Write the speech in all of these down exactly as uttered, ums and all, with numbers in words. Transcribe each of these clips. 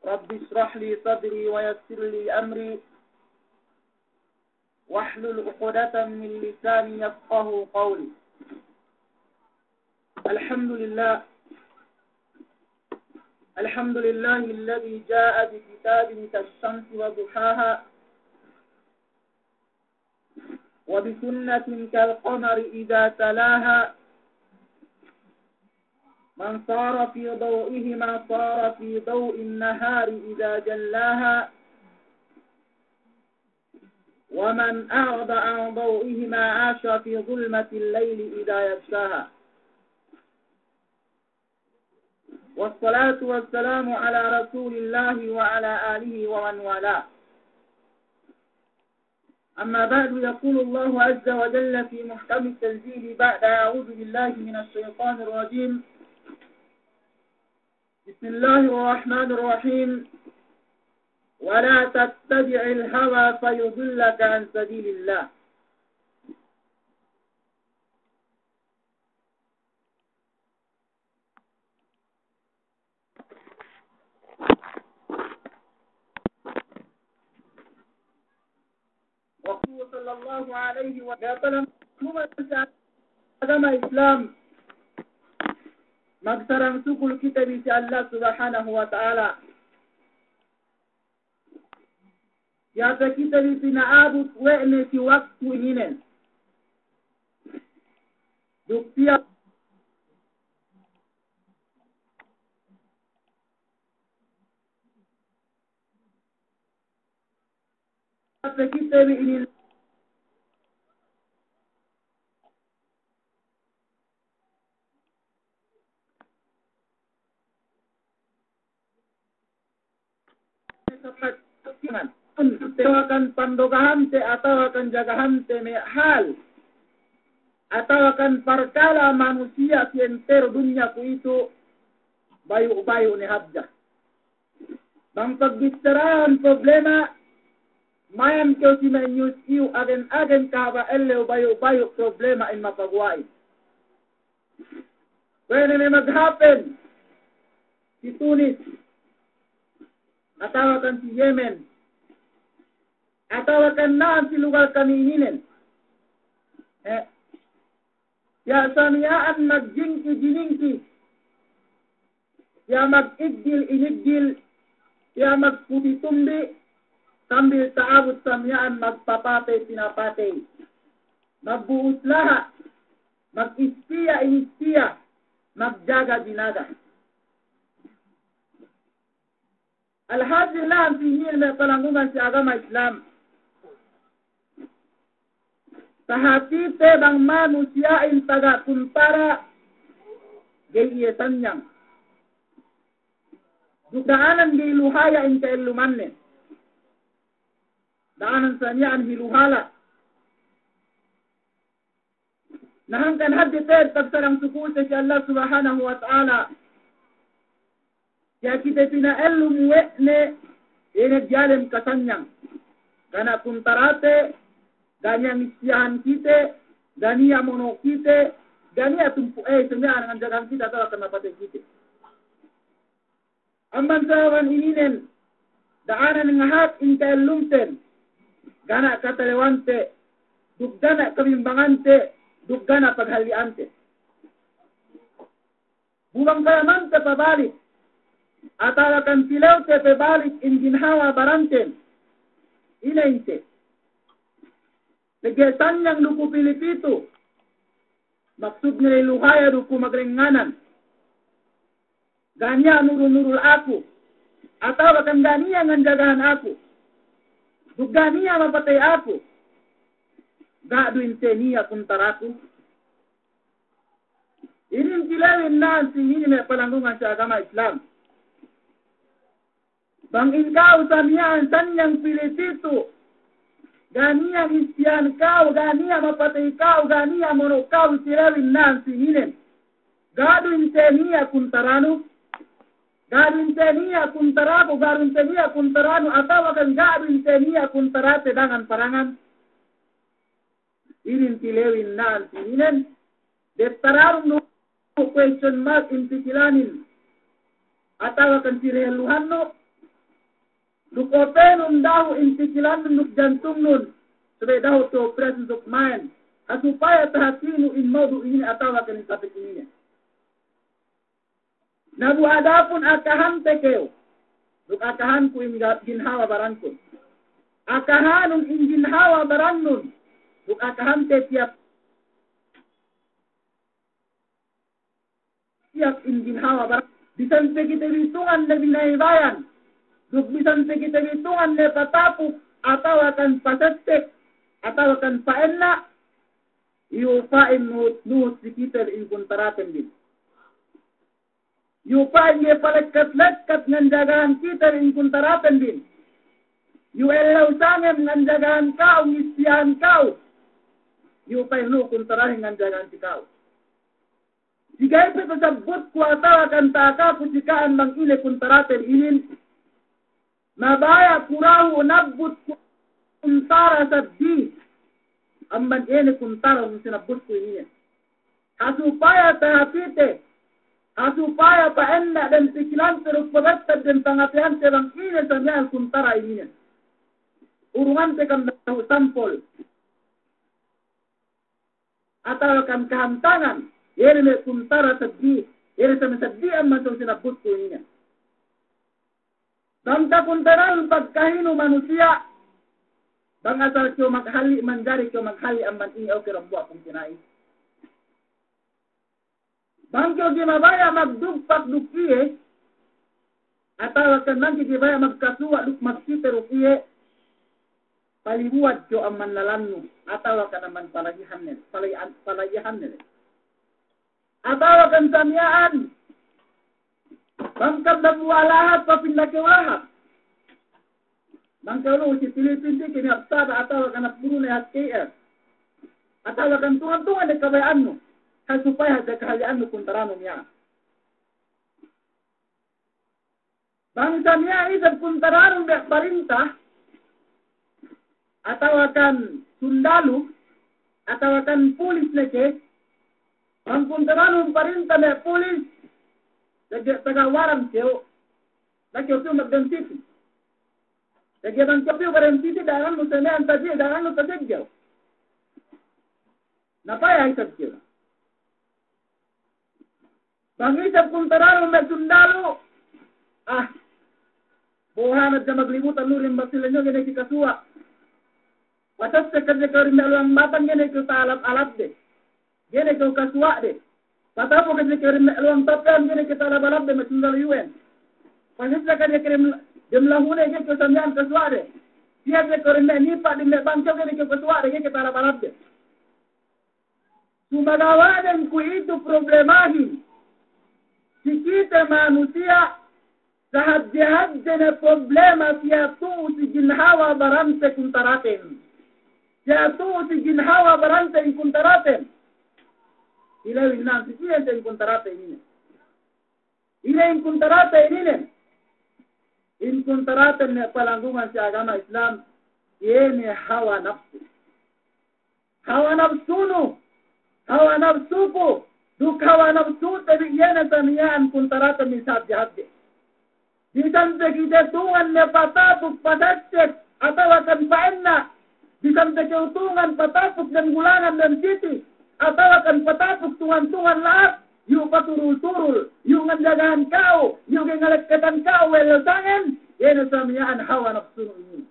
رب اشرح لي صدري ويسر لي أمري واحلل عقدة من لساني يفقهوا قولي. الحمد لله. الحمد لله الذي جاء بكتاب كالشمس وضحاها وبسنة كالقمر إذا تلاها، من سار في ضوئهما سار في ضوء النهار إذا جلاها، ومن أعرض عن ضوئهما عاش في ظلمة الليل إذا يغشاها. والصلاة والسلام على رسول الله وعلى آله ومن والاه. أما بعد، يقول الله عز وجل في محكم التنزيل بعد أعوذ بالله من الشيطان الرجيم. بسم الله الرحمن الرحيم. ولا تتبع الهوى فيضلك عن سبيل الله. Waktu sallallahu alaihi wasallam, agama Islam, magsarang sukul kite bi si Allah Subhanahu wa Ta'ala. Tiya' pe kite bi pina'abut we' ne si waktu ininen. Duk tiya' pe kite bi inin atawa kan pandogahante, atawa kan jagahante me' hal, atawa kan parkala' manusiya' si entero dunya kuwe'itu, bayu'-bayu' ne hadja. Bang pagbissarahan problema, mayam kew si me' news iyu', agen-agen kahaba' ellew, bayu'-bayu' problema in mapaguwa'in. Kuwe' ne me' maghapen si Tunis, atawa kan si Yemen, atawa kan na'an si lugal kami ininen. Eh, tiya' samiya'an magjingki-jiningki, tiya' magiggil-iniggil, tiya' magputi tumbi', sambil ta'abut samiya'an magpapatey-pinapatey, magbu'us laha', magispiya-inispiya, magjaga-jinaga. Alhasil na'an si inin me' palanggungan si agama Islam. Tahatite bang manusiya'in taga kuntara, ga'i iye sanyang. Duk da'anan ga'i luhaya in ka'ellumanne. Da'anan samiya'an hiluhala'. Na hangkan hadje te'ed pagsarang sukulte si Allah Subhanahu wa Ta'ala. Tiya' kite pina'ellum we' ne, ine diyalem kasanyang. Ga' niya' kuntarate, ga' niya' mistiyahan kite, ga' niya' mono' kite, ga' niya' tumpu', eh, samiya'an nganjagahan kite atawa kan mapatey kite. Amban sababan ininen, da'anan ngahat in ka'ellumten, ga' niya' katalewante, duk ga' niya' kabimbangante, duk ga' niya' paghalli'ante. Bu bang kayamante pabalik, atawa kan tilewte pabalik in ginhawa baranten, ine inte. Pegge' sanyang du ku pili pitu. Maksudne ley luhaya du ku maglengnganan. Ga' niya' nurul-nurul aku. Atawa kan ga' niya' nganjagahan aku. Duk ga' niya' mapatey aku. Ga' du inte niya' kuntaraku. Inin tilewin na'an si inin me' palanggungan si agama Islam. Bang in ka'u samiya'an sanyang pili pitu, ga' niya' mistiyahan ka'u, ga' niya' mapatey ka'u, ga' niya' mono' ka'u, tilewin na'an si inin. Ga' du inte niya' kuntaranu, ga' du inte niya' kuntaraku, ga' du inte niya' kuntaranu, atawa kan ga' du inte niya' kuntarate dangan-parangan. Inin tilewin na'an si inin, dettararun du question mark in pikilanin. atawakan si dehelluhannu, duk openun dahu' in pikilannun duk jantungnun, subey dahu' tu presence of mind, ha supaya tahātinu in mawdu' inin atawakan in topic inin. Na bu adapun akahante kew, duk akahanku in ga-, ginhawa barankun. Akahanun in ginhawa barannun, duk akahante tiyap, tiyap in ginhawa baran-, bisan pe kite bitungan ne binayabayan, duk bisan pe kite bitungan ne patapuk, atawakan pasessek, atawakan paenna', iyu pa'in nuhut-nuhut si kite in kuntaraten bin. Iyu pa'in ga'i palekkat-lekkat nganjagahan kite in kuntaraten bin. Iyu ellew sangem nganjagahan ka'u, ngistiyahan ka'u. Iyu pa'in lu'u kuntarahin nganjagahan si ka'u. Si ga'i pe tasabbutku atawakan ta'akaku si ka'an bang ine kuntaraten inin. Mabaya' ku dahu' nabbut kuntara saddi amban ine kuntara sinabbutku inin. Ha supaya tahātite, ha supaya paenna' dem pikilante duk pabettad dem pangateyante bang ine sa miya'an kuntara inin. Urungante kam dahu' sampol atawakan kahantangan, iye ne me' kuntara saddi, iye ne sa me' saddi amban sōng sinabbutku inin. Bang takuntaranun pagkahinu manusiya', bang asal kew maghalli' manjari kew maghalli' amban iye, oke, dambuwa' pungtina'i. Bang kew ga'i mabaya' magdugpak duk iye, atawakan bang kew ga'i mabaya' magkasuwa' duk magkite duk iye, palibuwat kew amban lalannu, atawakan amban palagihanne, palagi-, palagihanne. Atawakan sa miya'an, bang kew dambuwa' lahat, papinda kew lahat. Bang kew lu'u si Pilipin si kini hap Sabah, atawakan hap Brunei, hap K L. Atawakan tungan-tungan de kabaya'annu. Ha supaya hadja kahali'annu kuntaranu miya'an. Bang sa miya'an isab kuntaranun me' parinta, atawakan sundalu, atawakan pulis lagi', bang kuntaranun parinta me' pulis, lagi' taga waran kew, lagi' kew magdensiti. Lagi' bang kew magdensiti, dangannu sa miya'an taji-, dangannu tajiggew. Na paya isab kew. Bang isab kuntaranun me' sundalu, ah, bohana hadja maglibutan lu'u dem Basilan, iye ga'i ne kew kasuwa'. Pasessek hadja kew dem me' luwang Batang, ga'i ne kew ta'alap-alapde. Ga'i ne kew kasuwa'de. Patapuk hadja kew dem me' luwang Tapean, ga'i ne kew ta'alap-alapde, me' sundalu U N. Pasessek hadja kew dem, dem Lahune, ga'i ne kew sa miya'an kasuwa'de. Siye hadja kew dem me' Nipa', dem me' Bangkil, ga'i ne kew kasuwa'de, ga'i ne kew ta'alap-alapde. Sumagawa' den kuwe'itu problemahin. Si kite manusiya', sahadje-hadje ne problema, tiya' tu'u si ginhawa barante kuntaraten. Tiya' tu'u si ginhawa barante in kuntaraten. Ilewin nan si kite in kuntaraten inin. Ine in kuntaraten inin? In kuntaraten me' palanggungan si agama Islam, iye ne hawa napsu. Hawa napsunu, hawa napsuku, duk hawa napsute bi, iye ne sa miya'an kuntaraten min sahadje-hadje. Bisan pe kite tungan ne patapuk, pasessek, atawakan paenna', bisan pe kew tungan patapuk dem gulangan dem siti, atawakan patapuk tungan-tungan lahat, iyu' paturul-turul, iyu' nganjagahan ka'u, iyu' ga'i ngalekketan ka'u we' ellew sangem, iye ne sa miya'an hawa napsunu inin.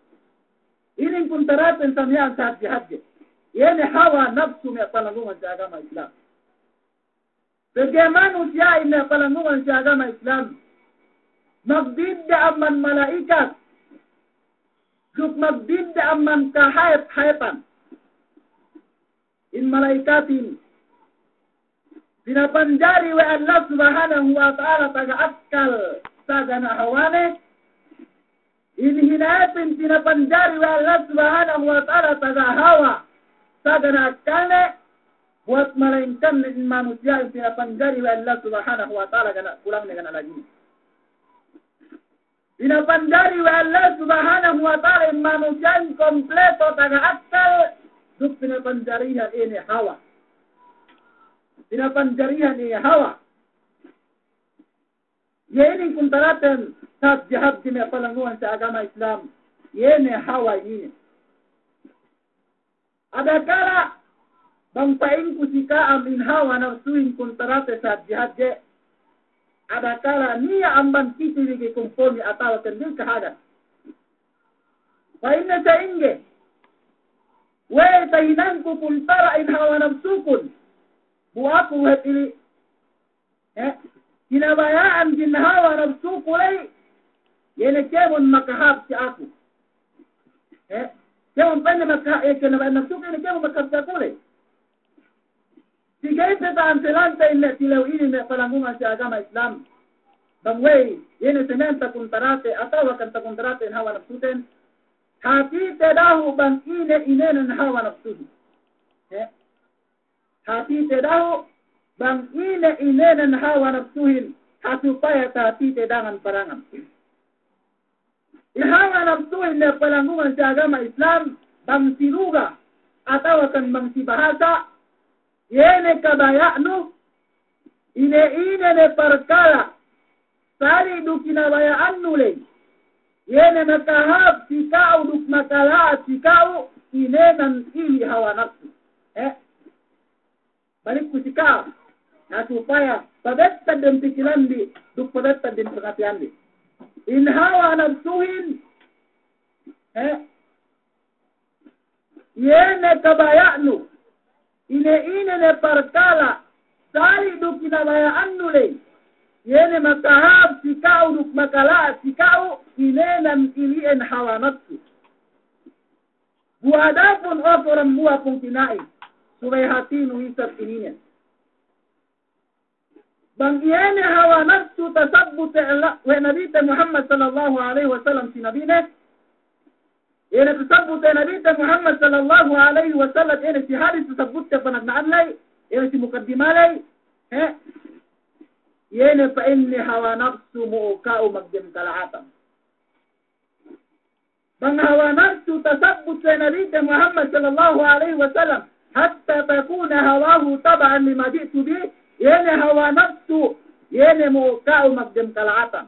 Inin kuntaraten sa miya'an sahadje-hadje. Iye ne hawa napsu me' palanggungan si agama Islam. Pegge' manusiya'in me' palanggungan si agama Islam, magbidda' amban mala'ikat, duk magbidda' amban kahayep-hayepan. In mala'ikatin, pinapanjari we' Allah Subhanahu wa Ta'ala taga akkal sagana hawane, in hinayepin pinapanjari we' Allah Subhanahu wa Ta'ala taga hawa sagana akkalne, buwat malaingkan in manusiya'in pinapanjari we' Allah Subhanahu wa Ta'ala gana' kulangne gana' lagine. Pinapanjari we' Allah Subhanahu wa Ta'ala in manusiya'in kompleto taga akkal, duk pinapanjarihan ine hawa. Pinapanjarihan ine hawa. Iye inin kuntaraten sahadje-hadje me' palanggungan si agama Islam, iye ne hawa inin. Adakala bang pa'inku si ka'am in hawa napsuhin kuntarate sahadje-hadje, adakala niya' amban kite bi ga'i kompormi atawa kan ga'i kahagad. Pa'inne sa'ingge, we'ey tahinangku kuntara in hawa napsukun, bu aku we' pili'. He, kinabaya'an ginhawa napsuku ley, iye ne kēmon makahāp si aku. He, kēmon pa'inne maka-, eh, kinabaya'an napsuku, iye ne kēmon makahāp si aku ley. Si ga'i pe ta'antelante inin tilew inin me' palanggungan si agama Islam. Bang we'ey, iye ne samiyan takuntarate, atawa kan takuntarate in hawa napsuten. Hātite dahu' bang ine inēnan hawa napsuhin. He, hātite dahu' bang ine inēnan hawa napsuhin, ha supaya tahātite dangan pa dangan. In hawa napsuhin me' palanggungan si agama Islam, bang si luga, atawa kan bang si bahasa, iye ne kabaya'nu, ine-ine ne parkala', sali' duk kinabaya'annu ley, iye ne makahāp si ka'u duk makala'at si ka'u, inēnan ili' hawa napsu. Eh, balikku si ka'am. Na supaya pabettad dem pikilanbi, duk pabettad dem pangateyanbi. In hawa napsuhin, eh, iye ne kabaya'nu, ine-ine ne parkala', sali' duk kinabaya'annu ley, iye ne makahāp si ka'u duk makala'at si ka'u, inēnan ili'en hawa napsu. Bu adapun o ke dambuwa' pungtina'i, subey hātinu isab ininen. Bang iye ne hawa napsu tasabbut we' Nabite Muhammad sallallahu alaihi wasallam si Nabine, iye ne tasabbut we' Nabite Muhammad sallallahu alaihi wasallam, iye ne si hadis tasabbut we' panagna'an ley, iye ne si mukaddima ley, he, iye ne pa'inne hawa napsu mo'o ka'u magdem kala'atan. Bang hawa napsu tasabbut we' Nabite Muhammad sallallahu alaihi wasallam, hatta takuna hawahu taba'an lima ji'tu bih, iye ne hawa napsu, iye ne mo'o ka'u magdem kala'atan.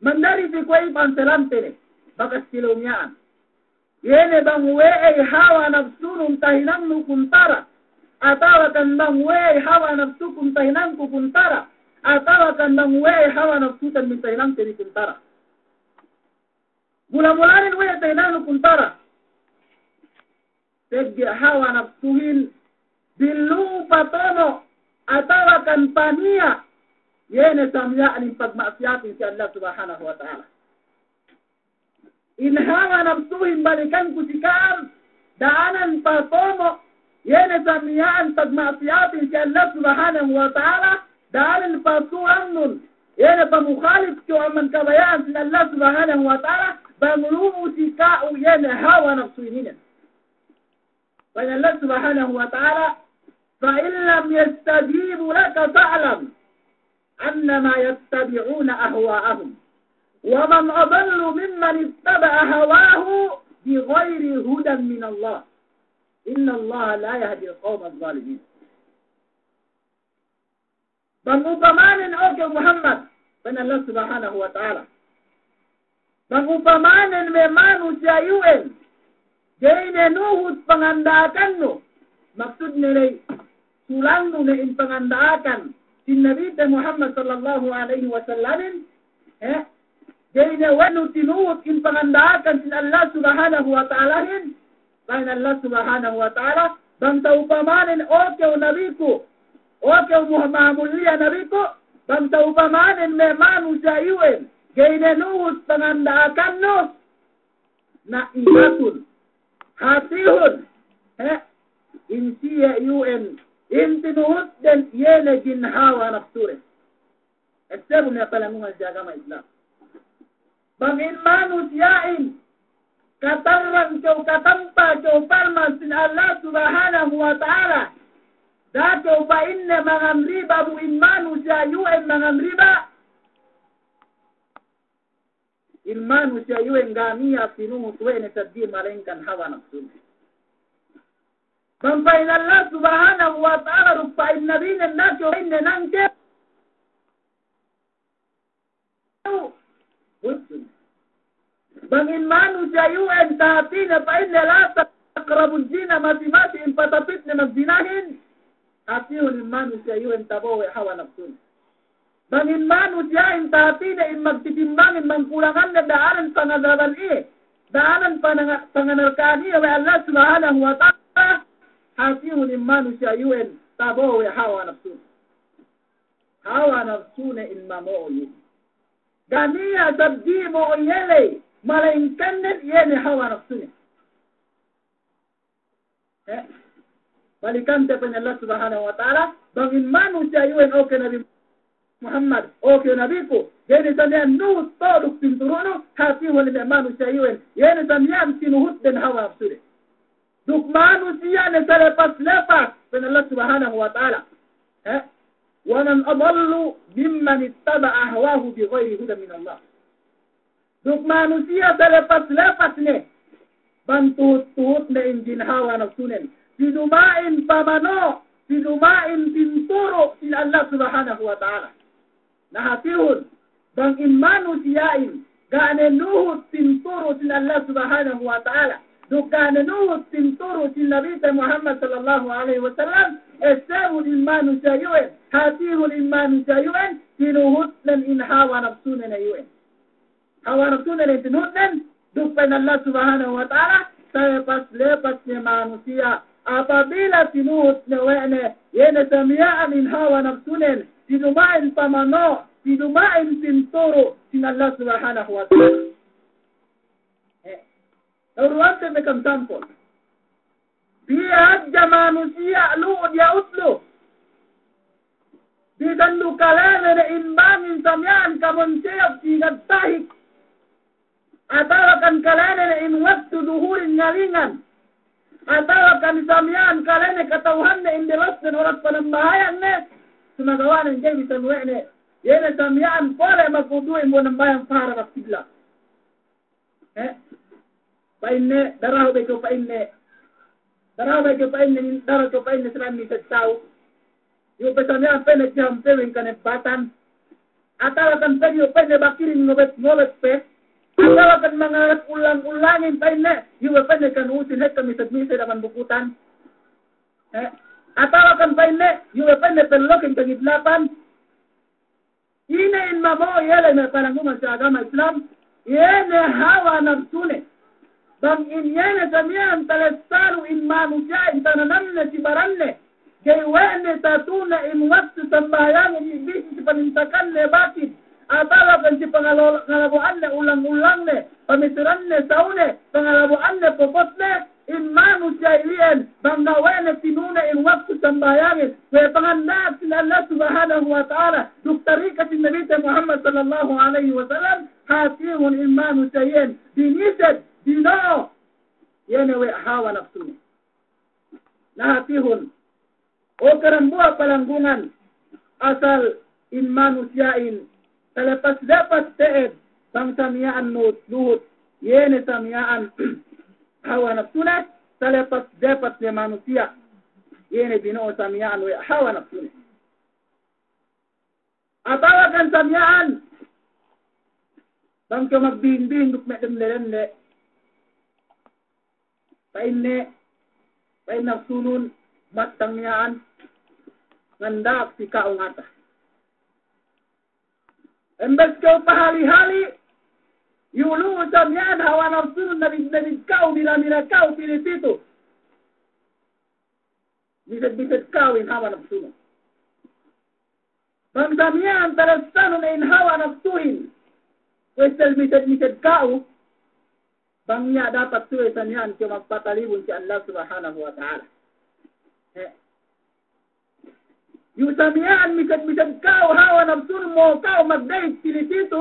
Mandari si kuwe' pantelante ne, bakas tilew miya'an. Iye ne bang we'ey hawa napsunun tahinangnu kuntara, atawa kan bang we'ey hawa napsukun tahinangku kuntara, atawa kan bang we'ey hawa napsuten min tahinangte bi kuntara. Mula-mulanen we' tahinangnu kuntara. Pegge' hawa napsuhin billu patomo' atawa kan paniya', iye ne samiya'an in pagma'siyatin si Allah Subhanahu wa Ta'ala. In hawa napsuhin balikanku si ka'am, da'anan patomo', iye ne samiya'an pagma'siyatin si Allah Subhanahu wa Ta'ala, da'anan pasulangnun, iye ne pamukhalif kew amban kabaya'an sin Allah Subhanahu wa Ta'ala, bang lu'u si ka'u iye ne hawa napsu ininen. Pa'in Allah Subhanahu wa Ta'ala, فإن لم يستجيبوا لك فاعلم أنما يتبعون أهواءهم ومن أضل ممن اتبع هواه بغير هدى من الله إن الله لا يهدي القوم الظالمين. Bang upamanen, o kew Muhammad, pa'in Allah Subhanahu wa Ta'ala, bang upamanen me' manusiya' iyu'en ga'i ne nuhut panganda'akannu, maksudne ley, sulangnu ne in panganda'akan sin Nabite Muhammad sallallahu alaihi wasallamin, he, ga'i ne we' nu tinuhut in panganda'akan sin Allah Subhanahu wa Ta'alahin, pa'in Allah Subhanahu wa Ta'ala, bang sa'upamanen, o kew Nabiku, o kew Muh-, mahamulliya Nabiku, bang sa'upamanen me' manusiya' iyu'en ga'i ne nuhut panganda'akannu, na imatun, hātihun, he, in siye iyu'en, in tinuhutden iye ne ginhawa napsude. Esse bu me' palanggungan si agama Islam. Bang in manusiya'in katarrang kew, katampa kew parman sin Allah Subhanahu wa Ta'ala, da'a kew pa'inne mangan riba, bu in manusiya' iyu'en mangan riba. In manusiya' iyu'en ga' niya' tinuhut we' ne saddi malengkan hawa napsune. Bang pa'in Allah Subhanahu wa Ta'ala duk pa'in Nabinen, da'a kew pa'inne nangke. Bang in manusiya' iyu'en tahatine pa'inne la taqrabuz zina, masi-masi in patapitne magjinahin, hatihun in manusiya' iyu'en tabo'o we' hawa napsune. Bang in manusiya'in tahatine in magtitimbangin bang kulanganne da'anan pangazaban iye, da'anan pananga-, panganarka'an iye we' Allah Subhanahu wa Ta'ala, hatihun in manusiya' iyu'en tabo'o we' hawa napsune. Hawa napsune in mamo'o iye. Ga' niya' sabdi mo'o iye ley, malayingkannen iye ne hawa napsune. Eh, balikante pa'in Allah Subhanahu wa Ta'ala, bang in manusiya' iyu'en, o ke Nabi Muhammad, o ke Nabiku, ga'i ne sa miya'an nuhut to'o duk pinturu'nu, hatihun in manusiya' iyu'en, iye ne sa miya'an tinuhutden hawa napsune. Duk manusiya' ne salepas-lepas, pa'in Allah Subhanahu wa Ta'ala. Eh? Wa man adallu mimman ittaba'a hawahu bighairi hudan minallah. Duk manusiya' salepas-lepas ne, bang tuhut-tuhutne in ginhawa napsunen. Si duma'in pamano', si duma'in pinturu' sin Allah Subhanahu wa Ta'ala. Na hatihun, bang in manusiya'in, ga' ne nuhut pinturu' sin Allah Subhanahu wa Ta'ala, duk ga' ne nuhut pinturu' sin Nabite Muhammad sallallahu alaihi wasallam, essebun in manusiya' iyu'en, hatihun in manusiya' iyu'en, tinuhutnen in hawa napsunen iyu'en. Hawa napsunen in tinuhutnen, duk pa'in Allah Subhanahu wa Ta'ala, salepas-lepas ne manusiya'. Apabila tinuhut ne we' ne, iye ne sa miya'an in hawa napsunen, si duma'in pamano', si duma'in pinturu', sin Allah Subhanahu wa Ta'ala. Eh, turuwante me' kam sampol. Piye hadja manusiya' lu'u diya'utlu. Bisan du kalene ne in bangin sa miya'an kamon seyap si ngad tahik. Atawa kan kalene ne in waktu duhurin ngalingan. Atawa kan sa miya'an kalene kata'uhanne in delosnen oras panambahayangne. Sumagawa' ne ga'i bisan we' ne. Iye ne sa miya'an pole' magwudu'in bu nambahayang paharap kibla. Eh? Pa'inne, darahu be kew pa'inne. Darahu be kew pa'inne, darahu kew pa'inne sila' mised tau. Iyu' pe sa miya'an pa'inne tiyampewin kanebbatan. Atawa kan pa'inne iyu' pa'inne bakirin ngobet-ngobet pe. Atawa kan mangalap ulang-ulangin pa'inne, iyu' pe pa'inne kanusin hekka mised-mised aman bukutan. Eh? Atawa kan pa'inne, iyu' pe pa'inne pellokin kangidlapan. Ine in mamo'o iye ley me' pananggungan si agama Islam, iye ne hawa napsune. Bang in iye ne sa miya'an talessanu in manusiya'in tananamne si baranne, ga'i we' ne tatune in waktu sambahayangin, iye bisi si panintakanne bakin, atawa kan si pangalo-, ngalabo'anne ulang-ulangne, pamisiranne sawne, pangalabo'anne popotne, in manusiya' ili'en, bang ga' we' ne tinune in waktu sambahayangin, we' panganda'ak sin Allah Subhanahu wa Ta'ala, duk tarikat sin Nabite Muhammad sallallahu alaihi wasallam, hatihun in manusiya' iyan, binised, bino'o, iye ne we' hawa napsune. Na hatihun, o karambuwa' palanggungan, asal in manusiya'in, salepas-lepas te'ed, bang sa miya'an nuhut-nuhut, iye ne sa miya'an hawa napsune, salepas-lepas ne manusiya', iye ne bino'o sa miya'an we' hawa napsune. Atawa kan sa miya'an, bang kew magbihing-bihing duk me' demle-demle, pa'inne, pa'in napsunun, mattang miya'an, nganda'ak si ka'u ngata. Embes kew pahali-hali, iyu' lu'u sa miya'an hawa napsunun, nabid-nabid ka'u, mira-mira ka'u, pili pitu. Mised-mised ka'u in hawa napsunun. Bang sa miya'an talessanun in hawa napsuhin, kuwe' istel mised-mised ka'u, bang niya' dapat suwe sa miya'an kew magpatalibun si Allah Subhanahu wa Ta'ala. He. Iyu' sa miya'an mised-mised ka'u hawa napsunun, mo'o ka'u magdeyit pili pitu,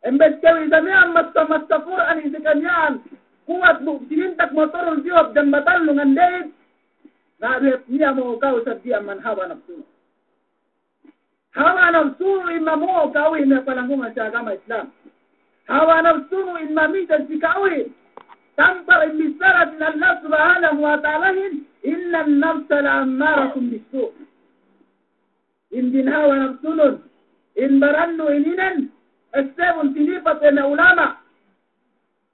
embes kew isab miya'an massa-massa Kur'an isi ka miya'an, kuwat bu sinintak motorun tiwap jambatannu ngandeyit, na du hep niya' mo'o ka'u saddi amban hawa napsunun. Hawa napsunun in mamo'o ka'uhin me' palanggungan si agama Islam. Hawa napsunun in mamised si ka'uhin. Tampal in bissara sin Allah Subhanahu wa Ta'alahin, "Innan nafsa la'ammaratun bissu'." In din hawa napsunun, in barannu ininen, essebun tinipat me' ulama',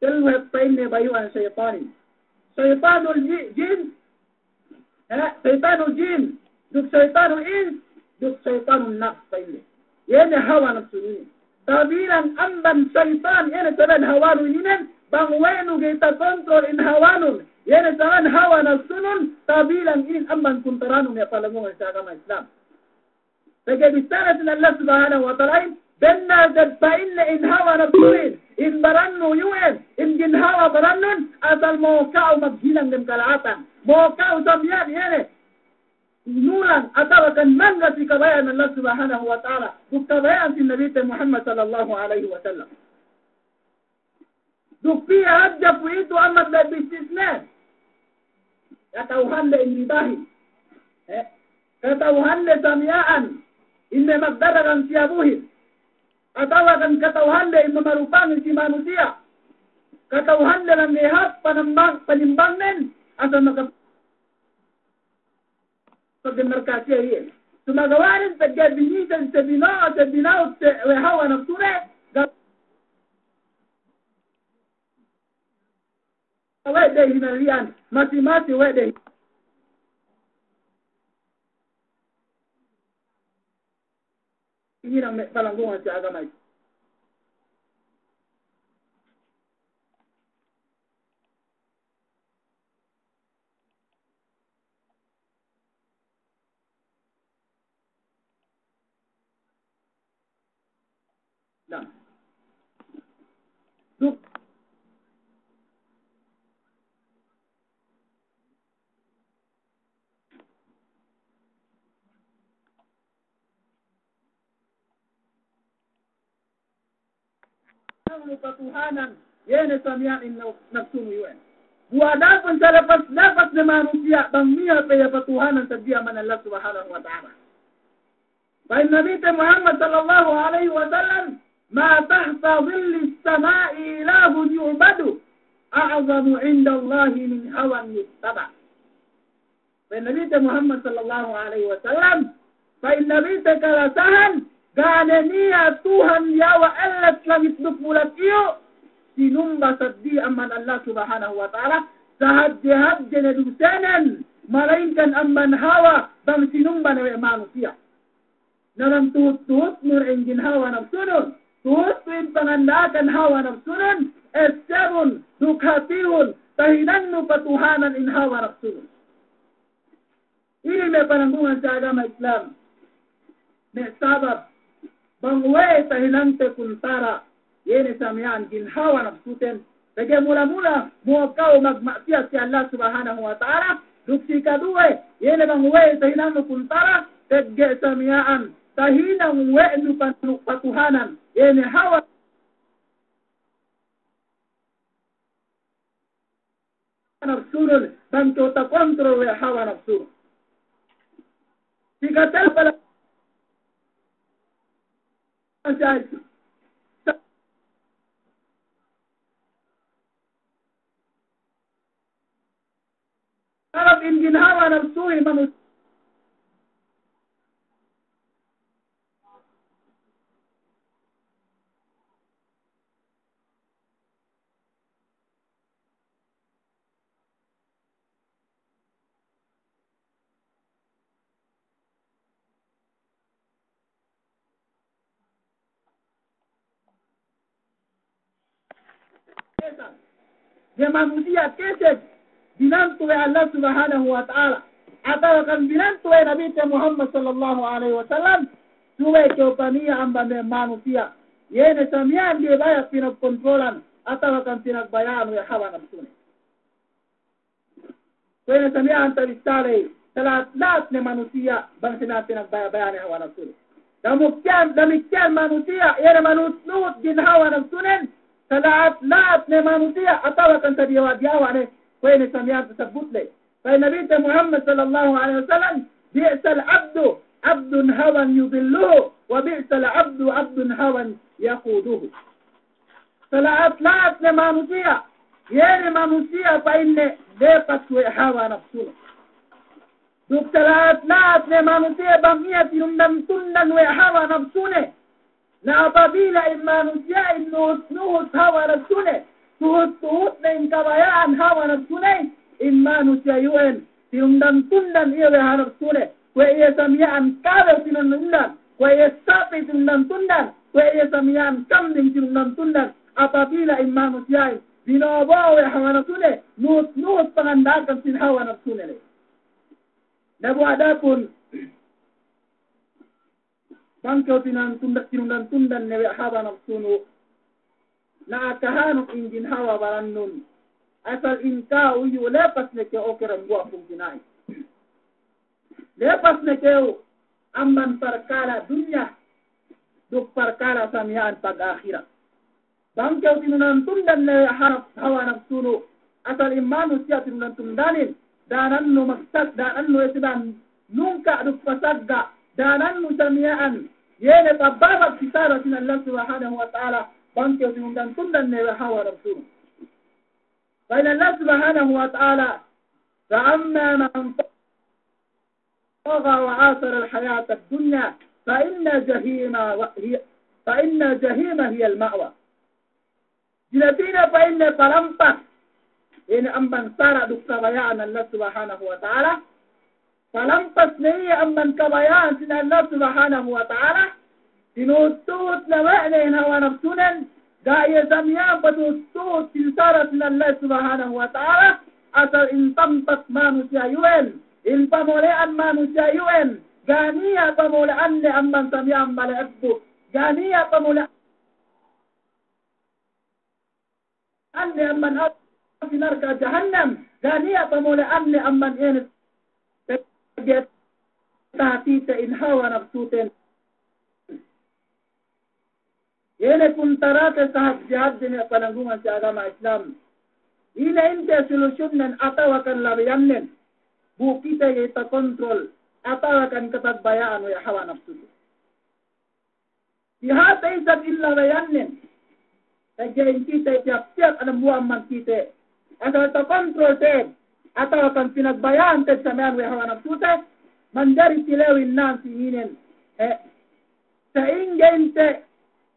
tellu hep pa'inne bayu'an saytanin. Saytanul ji-, jin, eh, saytanul jin, duk saytanul ins, duk saytanun nafs pa'inne. Iye ne hawa nafsu inin. Tabilang amban saytan, iye ne saben hawanu inin, bang we' nu ga'i takontrol in hawanun, iye ne saben hawa nafsunun, tabilang inin amban kuntaranu me' palanggungan si agama Islam. Pegge' bissara sin Allah Subhanahu wa Ta'ala in, bennal te'ed pa'inne in hawa nafsuhin, in barannu iyu'en, in ginhawa barannun, asal mo'o ka'u maghinang dem kala'atan. Mo'o ka'u sa miya'an iye ne nulang atawa kan mangga si kabaya'an Allah Subhanahu wa Ta'ala, duk kabaya'an sin Nabite Muhammad sallallahu alaihi wasallam. Duk piye hadja kuwe'itu amban me' bisnisnen. Kata'uhande in ribahin. Eh, kata'uhande sa miya'an in me' magdaragang siyabuhin. Atawa kan kata'uhande in mamarupangin si manusiya'. Kata'uhande lang ne hap panambang-, panimbangnen. Asal maka pagdemarkasiya iye. Sumagawa' inin pegge' binisen se bino'o se bina'ut se we' hawa nafsune, ga-, we' de hinali'an, masi-masi we' de hinang me' palanggungan si agama Islam. Na. Duk. Patuhanan, iye ne sa miya'an in nafsunu iyu'en. Bu adapun sa lapas-lapas ne manusiya', bang miya'an pe iye patuhanan sadiya amban Allah Subhanahu wa Ta'ala. Pa'in Nabite Muhammad sallallahu alaihi wasallam, "Ma tahta dhillis sama'i ilahun yu'badu, a'zamu indallahi min hawan yuttaba." Pa'in Nabite Muhammad sallallahu alaihi wasallam, pa'in Nabite kalasahan, ga' ne niya' Tuhan yawa' ellet langit duk bulak iyu', sinumba saddi amban Allah Subhanahu wa Ta'ala, sahadje-hadje ne dusenen, malaingkan amban hawa, bang sinumba ne we' manusiya'. Na bang tuhut-tuhutnun in ginhawa nafsunun, tuhutnu in panganda'akan hawa nafsunun, essebun, duk hatihun, tahinangnu patuhanan in hawa nafsunun. Inin me' pananggungan si agama Islam. Me' sabab, bang we' tahinangte kuntara, iye ne sa miya'an ginhawa nafsuten. Pegge' mula-mula, mo'o ka'u magma'siyat si Allah Subhanahu wa Ta'ala, duk si kaduwe, iye ne bang we' tahinangnu kuntara, pegge' sa miya'an, tahinang we' nu panu-, patuhanan, iye ne hawa nafsunun, bang kew takontrol we' hawa nafsunun. Sikatel pala, sabab in ginhawa nafsuhin manusiya'. Keseg. Iye manusiya' keseg binantu we' Allah Subhanahu wa Ta'ala, atawa kan binantu we' Nabite Muhammad sallallahu alaihi wasallam, subey kew paniya' amban me' manusiya'. Iye ne sa miya'an ga'i baya' pinagkontrolan, atawa kan pinagbaya'an we' hawa nafsune. Kuwe' ne sa miya'an tabissā ley, sala'at-la'at ne manusiya', bang sa miya'an pinagbaya'-baya'an ne hawa nafsune. Damikkiyan, damikkiyan manusiya', iye ne manuhut-nuhut ginhawa nafsunen, sala'at-la'at ne manusiya', atawa kan sadiyawa'-diyawa' ne, kuwe' ne sa miya'an tasabbut ley. Pa'in Nabite Muhammad sallallahu alaihi wasallam, "Bi'sal abdu, abdun hawan yudilluhu, wa bi'sal abdu, abdun hawan yaquduhu." Sala'at-la'at ne manusiya', iye ne manusiya' pa'inne lepas we' hawa nafsune. Duk sala'at-la'at ne manusiya' bang iye tinundan-tundan we' hawa nafsune. Na apabila in manusiya'in nuhut-nuhut hawa napsune, tuhut-tuhutne in kabaya'an hawa napsune, in manusiya' iyu'en, tinundan-tundan iye we' hawa napsune, kuwe' iye samiya'an kabew tinundan-tundan, kuwe' iye sapi' tinundan-tundan, kuwe' iye samiya'an kambing tinundan-tundan, apabila in manusiya'in, bino'o-bo'o we' hawa napsune, nuhut-nuhut panganda'akan sin hawa napsune le. Na bu adapun, bang kew tinundan-tundan, tinundan-tundan ne we' hawa napsunu, na akahanun in ginhawa barannun, asal in ka'u iyu' lepas ne kew oke dambuwa' pungtina'i. Lepas ne kew amban parkala' dunya, duk parkala' samiya'an pag-ahirat. Bang kew tinundan-tundan ne we' harap hawa napsunu, asal in manusiya' tinundan-tundanin, danannu magsag-, danannu iye sidan nungka' duk pasagga', danannu samiya'an, iye ne pababag si sara' sin Allah Subhanahu wa Ta'ala, bang kew tinundan-tundan ne we' hawa napsunu. Pa'in Allah Subhanahu wa Ta'ala, فأما من طغى وآثر الحياة الدنيا فإن الجحيم هي، فإن الجحيم هي المأوى. Sine-sine pa'inne palampas, ine amban sara' duk kabaya'an Allah Subhanahu wa Ta'ala, palampas ne iye amban kabaya'an sin Allah Subhanahu wa Ta'ala, tinuhut-tuhut ne we' ne in hawa napsunen, ga' iye samiya'an patuhut-tuhut sin sara' sin Allah Subhanahu wa Ta'ala, asal in tampat manusiya' iyu'en, in pamole'an manusiya' iyu'en, ga' niya' pamole'anne amban samiya'an bale' ebbu, ga' niya' pamole'an ne amban api narka' jahannam, ga' niya' pamole'anne amban ine, pegge' tahātite in hawa napsuten. Ine puntarate sahadje-hadje me' pananggungan si agama Islam. Ine inte solusyunnen atawakan labeyannen, bu kite ga'i takontrol atawakan katagbaya'an we' hawa napsute. Pihate isab in labeyannen. Pegge' in kite tiyap-tiyap dambuwa' amban kite, asal takontrol te'ed atawakan pinagbaya'an te'ed samiya'an we' hawa napsute, manjari tilewin nan si ininen. He, sa'ingge inte,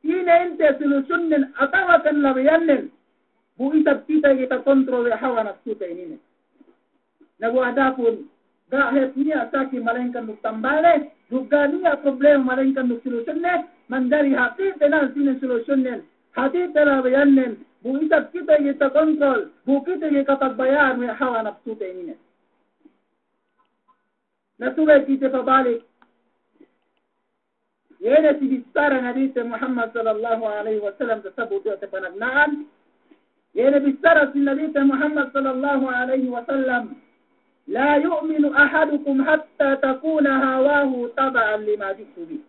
ine inte solusyunnen atawakan labeyannen, bu isab kite ga'i takontrol we' hawa napsute ininen. Na bu adapun, ga' hep niya' saki malaingkan duk tambalne, duk ga' niya' problema malaingkan duk solusyunne, manjari hātite nan sine solusyunnen, hātite labeyannen, bu isab kite ga'i takontrol, bu kite ga'i katagbaya'an we' hawa napsute ininen. Na subey kite pabalik. Iye ne si bissara Nabite Muhammad sallallahu alaihi wasallam tasabbut we' te panagna'an. Iye ne bissara si Nabite Muhammad sallallahu alaihi wasallam, لا يؤمن أحدكم حتى تكون هواه تبعا لما جئت به.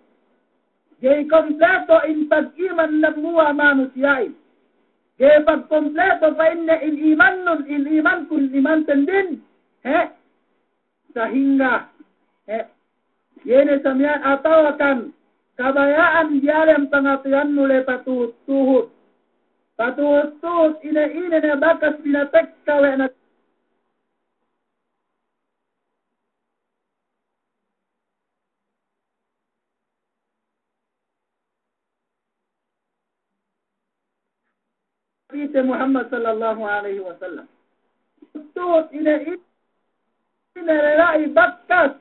Ga'i kompleto in pag'iman dambuwa' manusiya'in. Ga'i pagkompleto pa'inne in imannun, in imankun, imanten din. He? Sahingga, he, iye ne samiya'an atawakan kabaya'an diyalem pangateyannu le patuhut-tuhut. Patuhut-tuhut ine-ine ne bakas pinatekka we' na Nabite Muhammad sallallahu alaihi wasallam. Tuhut ine, ine la'i bakas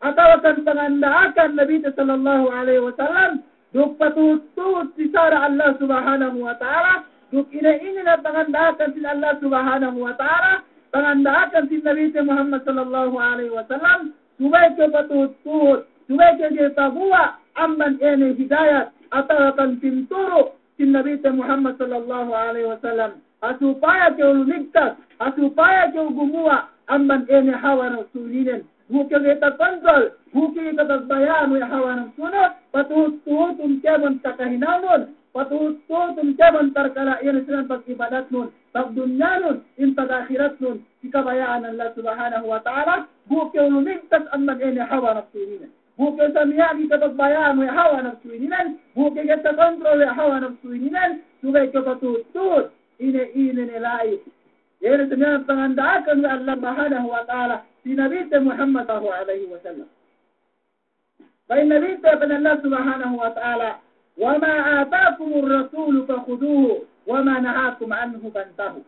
atawakan panganda'akan Nabite sallallahu alaihi wasallam, duk patuhut-tuhut si sara' Allah Subhanahu wa Ta'ala, duk ine-ine ne panganda'akan sin Allah Subhanahu wa Ta'ala, panganda'akan sin Nabite Muhammad sallallahu alaihi wasallam, subey kew patuhut-tuhut, subey kew ga'i paguwa' amban ine hidayat atawakan pinturu' sin Nabite Muhammad sallallahu alaihi wasallam. Ha supaya kew lumigtas, ha supaya kew gumuwa' amban ine hawa napsu ininen. Bu kew ga'i takontrol, bu kew ga'i tatagbaya'an we' hawa napsunu, patuhut-tuhutun kēmon kakahinangnun, patuhut-tuhutun kēmon parkala' iyan sinan pag'ibadatnun, pagdunyanun, in pag'ahiratnun, si kabaya'an Allah Subhanahu wa Ta'ala, bu kew lumigtas amban ine hawa napsu ininen. Bu kew samiya' ga'i katagbaya'an we' hawa napsu ininen, bu kew ga'i takontrol we' hawa napsu ininen, subey kew patuhut-tuhut, ine-ine ne la'i. Iye ne samiya' panganda'akan we' Allah Subhanahu wa Ta'ala, si Nabite Muhammad sallallahu alaihi wasallam. Pa'in Nabite, pa'in Allah Subhanahu wa Ta'ala, وما آتاكم الرسول فخذوه وما نهاكم عنه فانتهوا.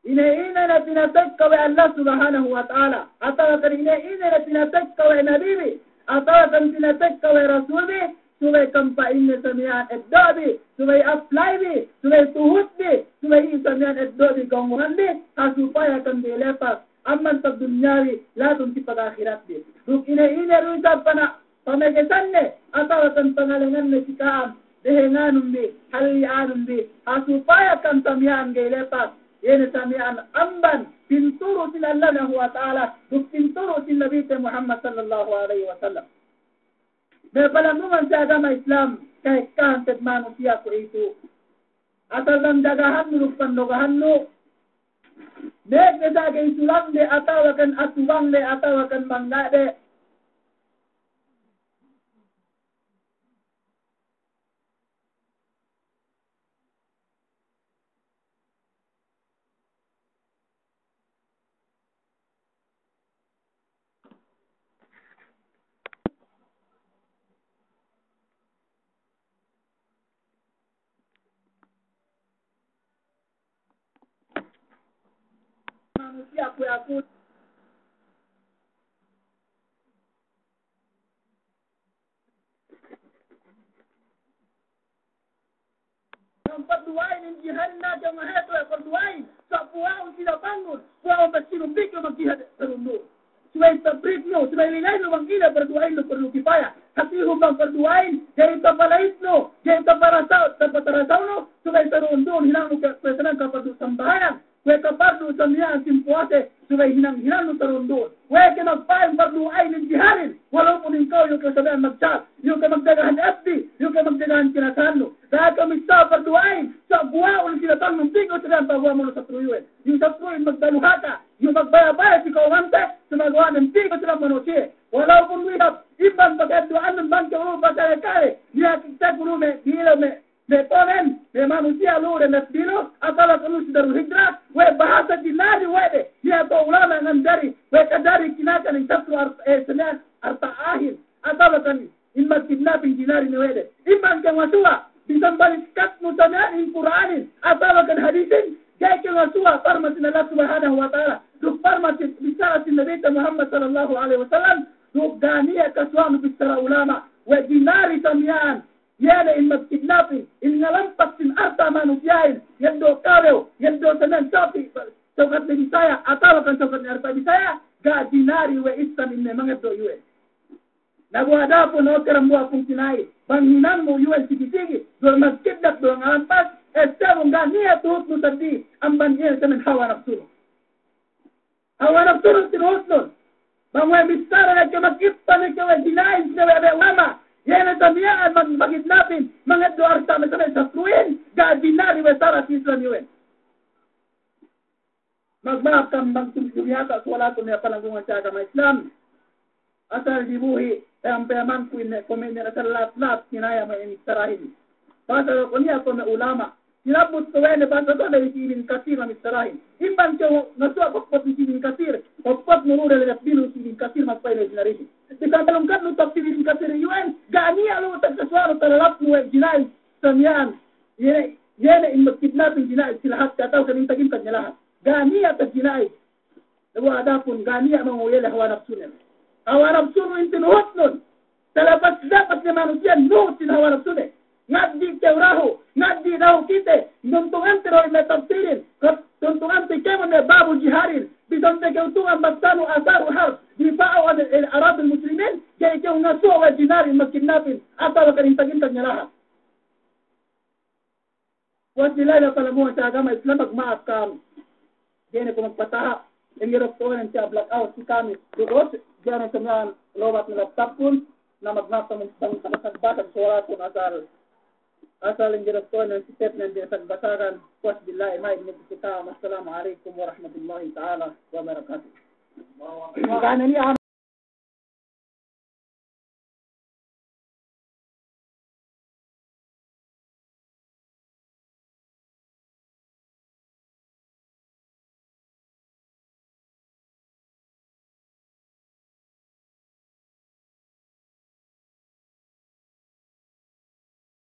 Ine-ine ne pinatekka we' Allah Subhanahu wa Ta'ala, atawa kan ine-ine ne pinatekka we' Nabi bi, atawa kan pinatekka we' Rasul bi, subey kam pa'inne sa miya'an eddo' bi, subey apply bi, subey tuhut bi, subey iye sa miya'an eddo' bi gawuhan bi, ha supaya kam bi lepas amban pagdunyawi, latun si pagakhirat bi. Duk ine-ine du isab pana pamegesanne, atawa kan pangalenganne si ka'am, dehenganun bi, halli'anun bi, ha supaya kam sa miya'an ga'i lepas, iye ne sa miya'an amban pinturu' sin Allah Subhanahu wa Ta'ala, duk pinturu' sin Nabite Muhammad sallallahu alaihi wasallam. Me' palanggungan si agama Islam, ka'ekkahan te'ed manusiya' kuwe'itu. Asal bang jagahannu duk pandogahannu, me' kesa ga'i sulangde atawa kan atubangde atawa kan mangga'de. Manusiya' kuwe' aku. Bang pardu'ahin in jihadin, na jama'a, hatu pardu'ahin. Sa' kuwe'un sila bangun, kuwe'un pagsinumbik magdihad tarundu'. Subey tabriknu, subey lilaynu bang ine pardu'ahinnu pardu kipaya. Hātihun bang pardu'ahin, ga'i tapalaitnu, ga'i taparasaw, tapatarasawnun, subey tarundu'un hinangnu ke, kuwe' sanang kapardu sambahayang. Kuwe' kapardu sa miya'an sin puwase, subey hinang-hinangnu tarundu'un. Kuwe' ke magpa'in pardu'ahin in jihadin, walaupun in ka'u iyu' ke sa miya'an magjihad, iyu' ke magdagahan F B, iyu' ke magdagahan kinasahannu. Da'a kew missā pardu'ahin, sa' guwa'un sila bangnun, pī kew sa miya'an paguwa' munu satru' iyu'en. Iyu' satru'in magdaluhaka, iyu' magbaya'-baya' si ka'umante, sa' maguwa'nen pī kew sa miya'an manusiya'. Walaupun du isab, iban pagdu'ahin bang kew pasale-kale, niya' kite kunu' me', dilo me', me' tonen, me' manusiya' lu'u dem F B lu, atawa kunu' si Darul Hijrah, we' bahasa jinari we' de, niya' to ulama' ngandari, we' kadari kinakan in satru' ar-, eh, sa miya'an arta'ahin, atawa kan in magkidnapin jinari ne we' de. Iban ke masuwa, bisan balik katnu sa miya'an in Kur'anin, atawa kan hadisin, ga'i ke masuwa, parman sin Allah Subhanahu wa Ta'ala, duk parman sin, bissara sin Nabite Muhammad sallallahu alaihi wasallam, duk ga' niya' kasuwa'nu bissara ulama', we' jinari sa miya'an, iye ne in magkidnapin, in ngalampas sin arta' manusiya'in, ngeddo' kabew, ngeddo' sa miya'an sapi', sawkat ne Bisaya', atawa kan sawkat ne arta' Bisaya', ga' jinari we' isab in me' mangeddo' iyu'en. Na bu adapun o karambuwa' pungtina'i, bang hinangnu iyu'en sigi-sigi, duwe magkidnap, duwe ngalampas, essebun ga' niya' tuhutnu saddi, amban iye sa miya'an hawa napsunu. Hawa napsunun tinuhutnun. Bang we' bissara ne ke magippa ne ke we' jina'in ne we' me' ulama'. Iye ne sa miya'an mag-, magkidnapin, mangeddo' arta' me' sa miya'an satru'in, ga' jinari we' sara' si Islam iyu'en. Magma'ap kam bang tum-, dumiyata' suwalatun me' palanggungan si agama Islam. Asal dibuhi', payam-payamanku ine, kuwe' ine asal lat-lat kinaya me' missarahin. Pasal kuwe' niya' kuwe' me' ulama'. Tinabut kuwe' ne pasal kuwe' ne si Ibn Kathir me' missarahin. Iban kew ngasuwa' hotpot si Ibn Kathir. Hotpot murure le bilu si Ibn Kathir magpa'in le jinarihin. Bisan belum kan lu tafsir Ibn Kathir iyu'en, ga' niya' lu tagkasuwa'nu talalapnu we' jina'in sa miya'an. Iye ne, iye ne in magkidnapin jina'in si lahat atawa kan intag-intag ne lahat. Ga' niya' tagjina'in. Na bu adapun ga' niya' manguwele hawa napsune. Hawa napsunu in tinuhutnun. Talapas-lapas ne manusiya' nuhut sin hawa napsune. Ngadji' kew dahu', ngadji' dahu' kite, tuntungante dahu' me' tafsirin, tuntungante kēmon me' babu jihadin, bisan te kew tungan bassanu Atharul Harb, Difa'u 'anil Aradil Muslimin, ga'i kew ngasuwa' we' jinari magkidnapin, atawa kan intag-intag ne lahat. Puwas di la'i, me' palanggungan si agama Islam, magma'ap kam. Ga'i ne ku magpataha'. Ingge doktoren si ablak aw si kami. Terus, ga'i ne sa miya'an lobat ne laptopkun. Na magma'ap kam bang, bang, bang, bang, suwalatun asal. Asal ingge doktoren si tep ne di asal basagan. Puwas di la'i, ma'ap ne si ka'am. Assalamu alaikum warahmatullahi ta'ala wabarakatuh.